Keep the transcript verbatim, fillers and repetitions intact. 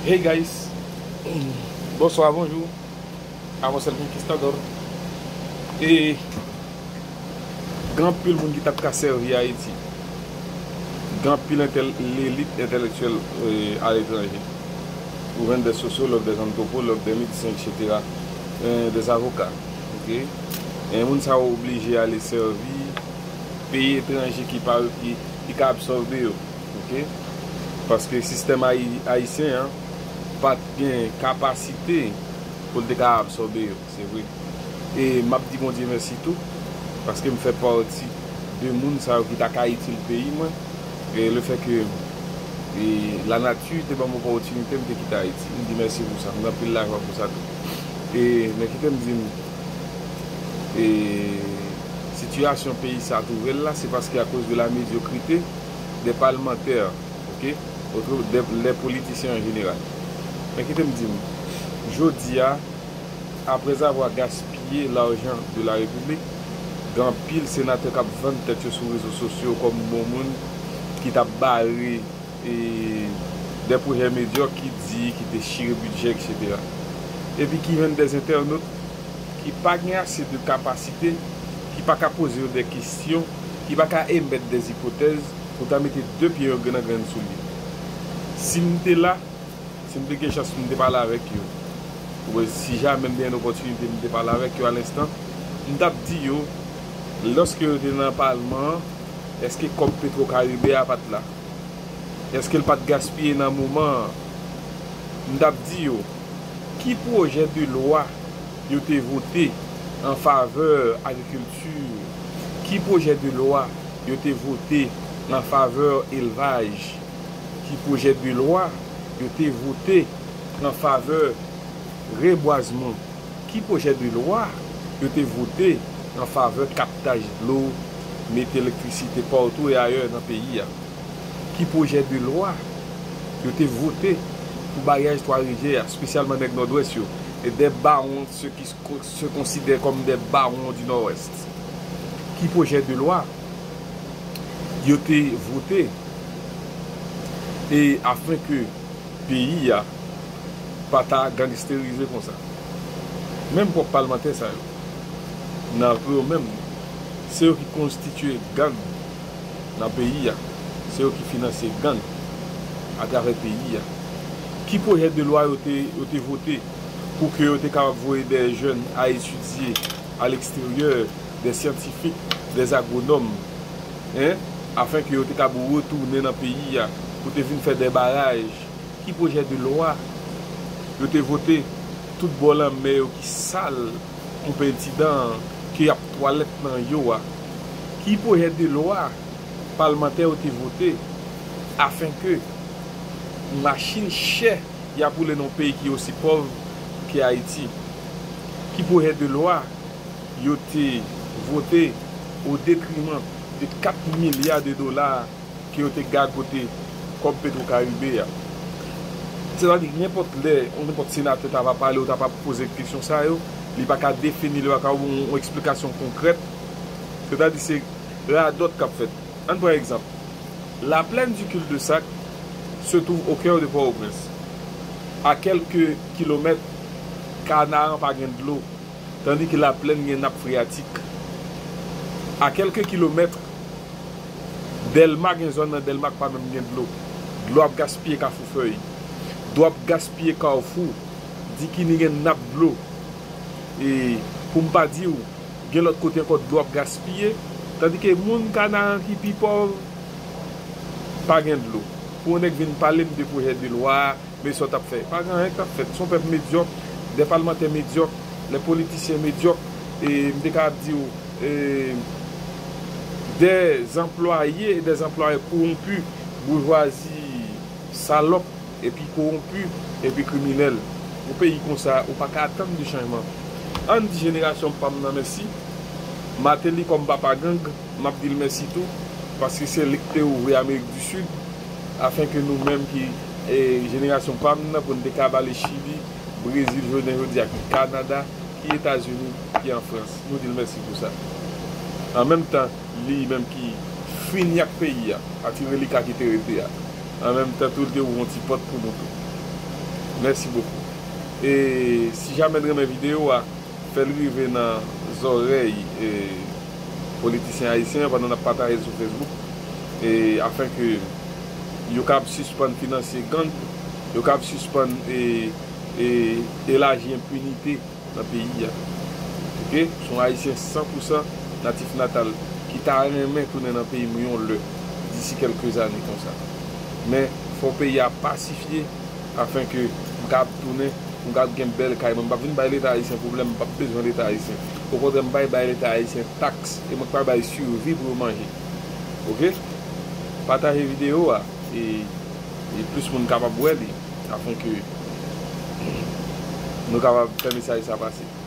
Hey guys, bonswa, bonjou. Amos El Conquistador. E gen anpil moun ki t ap ka sèvi Ayiti. Gen anpil entèl- lelit entèlektyèl, e, aletranje. Ou jwenn des sociologues, des anthropologues, des médecins, et cetera, e, des avocats. Ok? E moun sa yo oblije ale sèvi peyi etranje ki pa, ki, ki ka absòbe yo. Ok? Paske sistèm ayi- ayisyen an pa t gen kapasite pou l te ka absòbe yo, se vre. E m ap di Bondye mèsi tou, paske m fè pati de moun sa yo ki ta ka itil peyi mwen. E le fè ke, e, lanati te ban m opòtinite, m te kite Ayiti. M di mèsi pou sa. M gen anpil lajwa pou sa tou. E, men kite m di nou, e, sitiyasyon peyi sa twouve l la, se paske akoz de la medyokrite de palmantè, ok? Otre, de, de politisyen an jeneral. Men kite m di nou, jodi a, aprèzavwa gaspiye lajan de la repiblik, gen anpil senatè k ap vann tèt yo sou rezo sosyo kòm bon moun ki t ap bare, e, de pwojè medyòk ki di, ki te chire bidjè, et cetera. Epi ki jwenn de entènot ki pa gen ase de kapasite, ki pa ka poze yo de kesyon, ki pa ka emèt de ipotèz, pou ta mete de pye yo nan grenn soulye. Si m te la, si m te gen chans pou m te pale avèk yo, oubyen si jamè m te gen opòtinite m te pale avèk yo a lenstan, m t ap di yo, lòske yo te nan palman an, èske kòb Petro Karibe a pa t la? Èske l pa t gaspiye nan moman an? M t ap di yo, ki pwojè de lwa yo te vote an favè agrikilti? Ki pwojè de lwa yo te vote an favè elvaj? Ki pwojè de lwa yo te vote an favè rebwazman? Ki pwojè de lwa yo te vote an favè kaptaj dlo, mete elektrisite patou e ayè nan peyi a? Ki pwojè de lwa yo te vote pou baryaj Twa Rivyè a, espesyalman nèg Nòdwès yo, e de bawon, se ki se konsidere kòm de bawon di Nòdwès? Ki pwojè de lwa yo te vote e afin ke peyi a pa ta gangisterize konsa? Menm pwòp palmantè sa yo, nan yo menm, se yo ki konstitye gang nan peyi a, se yo ki finanse gang atravè peyi a. Ki pwojè de lwa yo te, yo te vote pou ke yo te kapab voye de jèn a etidye a leksteryè, de syantifik, de agwonòm, en, afin ke yo te kapab retounen nan peyi a pou te vin fè de baraj? Ki pwojè de lwa yo te vote tout bò lanmè yo ki sal, pou penti dan, ke y ap twalèt nan yo a? Ki pwojè de lwa palmantè yo te vote afin ke machin chè y ap woule nan yon peyi ki osi pòv ke Ayiti? Ki pwojè de lwa yo te vote o detriman de kat milya de dola ke yo te gagote kòb Petro Karibe a? Sètadi, nenpòt lè, nenpòt senatè ta va pale ou ta va poze kesyon sa yo, li pa ka defini, li pa ka ba w yon eksplikasyon konkrèt. Sètadi, se radòt k ap fèt. Ann pran egzanp. La plaine du cul-de-sac se trouve au cœur de Port-au-Prince. À quelques kilomètres, Kanaran pa gen dlo, tandis que La Plaine gen nap freyatik. À quelques kilomètres, Dèlma gen zòn nan Dèlma k pa menm gen dlo. Dlo ap gaspiye Kafou Fèy. Dlo ap gaspiye Kafou. Dikini gen nap dlo. E pou m pa di w, gen lòt kote ankò dlo ap gaspiye, tandis que moun Kanaran ki pi pòv pa gen dlo. Pou yon nèg vin pale m de pwojè de lwa, men sa w t ap fè. Pa gen anyen k t ap fèt. Se yon pèp medyòk, de palmantè medyòk, de politisyen medyòk, e m te kapab di w, e, de anplwaye e de anplwaye kowonpi, boujwazi salòp, epi kowonpi, epi kriminèl. Yon peyi konsa, ou pa ka atann de chanjman. Ann di jenerasyon pa m nan mèsi. Martelly kòm papa gang, m ap di l mèsi tou, paske se li k te ouvri Amerik di Sid, afin ke nou menm ki, e, jenerasyon pa m nan, pou n te ka ale Chili, Brezil, jounen jodi a, ki Kanada, ki Etazini, ki an Frans. Nou di l mèsi pou sa. An menm tan, li menm ki fini ak peyi a, pati relika ki te rete a. An menm tan tou, li te ouvri yon ti pòt pou nou tou. Mèsi bokou. E si jamè n renmen videyo a, fè l rive nan zòrèy e politisyen ayisyen an pandan n ap pataje l sou Facebook, e afenke yo kab sispann finanse gang, yo kab sispann e, e elaji enpinite nan peyi a. Oke? Se yon ayisyen san pou san natif natal ki ta renmen tounen nan peyi m yon lè, disi kèlke zane konsa. Men, fò peyi a pasifye afenke m kab tounen, m kab gen bèl kay mwen. M p ap vin bay Leta ayisyen pwoblèm, m p ap bezwen Leta ayisyen. Okontrè, m bay bay Leta ayisyen taks e mwen k pral bay sivi pou yo manje. Oke? Pataje videyo a e, e plis moun kapab wè li afenke nou kapab fè mesaj sa pase.